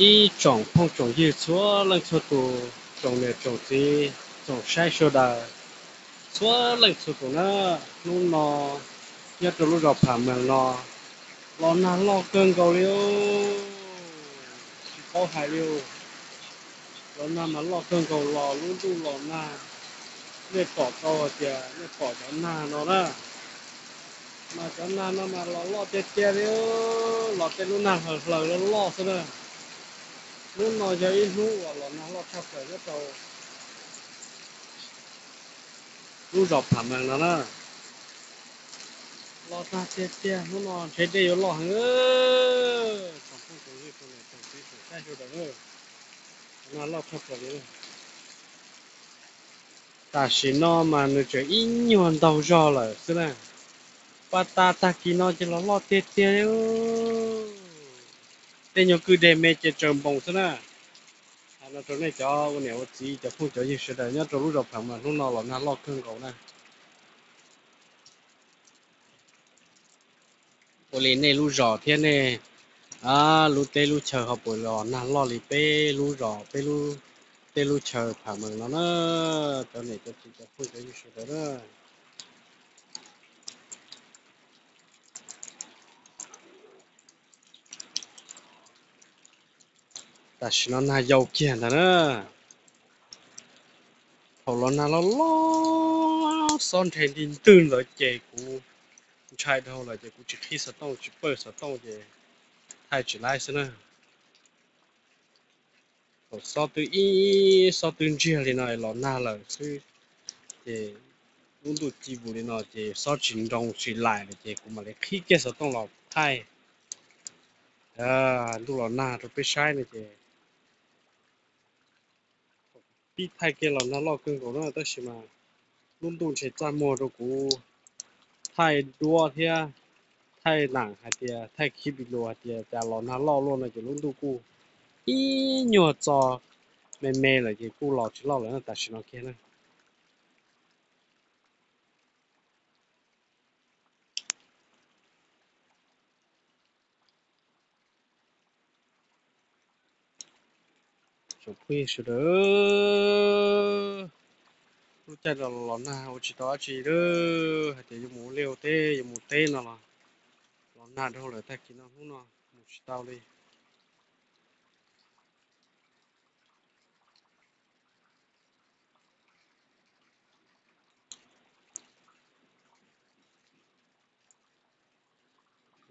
Ib tsoom phooj tsoom ywg txhua leej txhua tus, tsoom niam tsoom txiv, tsoom saib sawv daws txhua leej txhua tus na, hnub no nyob rau lub zos Pham Mees no los nag loj kawg nkaus li, tsis paub hais li. Los nag mas loj kawg nkaus los lub ntuj los nag, nej pom tau hais tias nej pom cov nag no na, mas cov nag no mas los loj tiag tiag li, los tej lub nag hlaws hlaws loj loj xwb na. Hnub no yog ib hnub uas los nag loj tshaj plaws nyob rau lub zos Pham Mees no na. Los nag tiag tiag, hnub no ntshe dej yuav loj heev, tsoom phooj tsoom ywg tsoom niam tsoom txiv tsoom saib sawv daws, nag loj tshaj plaws li. Tam sim no mas nws tseem ib nyuag ntaug zog lawm xwb na. Pas tas tag kis no ces los loj tiag tiag li. Tej nyuag kwj deg me ces tsaws npoos xwb na. Hais no rau nej cov ua niam ua txiv, cov phooj cov ywg sawv daws nyob rau lub zos Pham Mees, hnub no los nag loj kawg nkaus na. Ua li nej lub zos thiab nej lub teb lub chaw ho puas los nag loj li peb lub zos, peb lub teb lub chaw Pham Mees no na, cov niam cov txiv cov phooj cov ywg sawv daws na. Tam sim no nag yau kiag ntag na. Thaum los nag loj loj xob nrhe nti ntwg ntawd ces kuv ntshai dhau lawm ces kuv tsis qhib xov tooj, tsis pawj xov tooj ces thaij tsis laib xwb na. Thaum xob twb ib xob twb ntsiag li no los nag lawm xwb, ces lub ntuj ci vus li no ces xob tsis nroo tsis laim lawm ces kuv mam li qhib kiag xov tooj los thaij ntuj los nag rau peb saib no ces pib thaij kiag los nag loj kawg nkaus na, tab sis mas lub ntuj ntshe txaj muag rau kuv thaij duab thiab thaij nam hais tias thaij khib video hais tias cas los nag loj luaj no ces lub ntuj kuj ib nyuag txo me me lawm ces kuj los tsis loj lawm na, tam sim no kiag na. Tsoom phooj ywg sawv daws, lub caij no los nag ua tsis tau dab tsi li, hais tias yuav mus ua liaj ua teb yuav mus teb no los, los nag dhau lawm, tag kis no hnub no mus tsis tau li.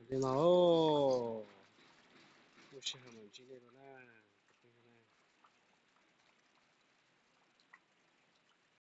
Li no, lub sij hawm mam ntsib nej dua na.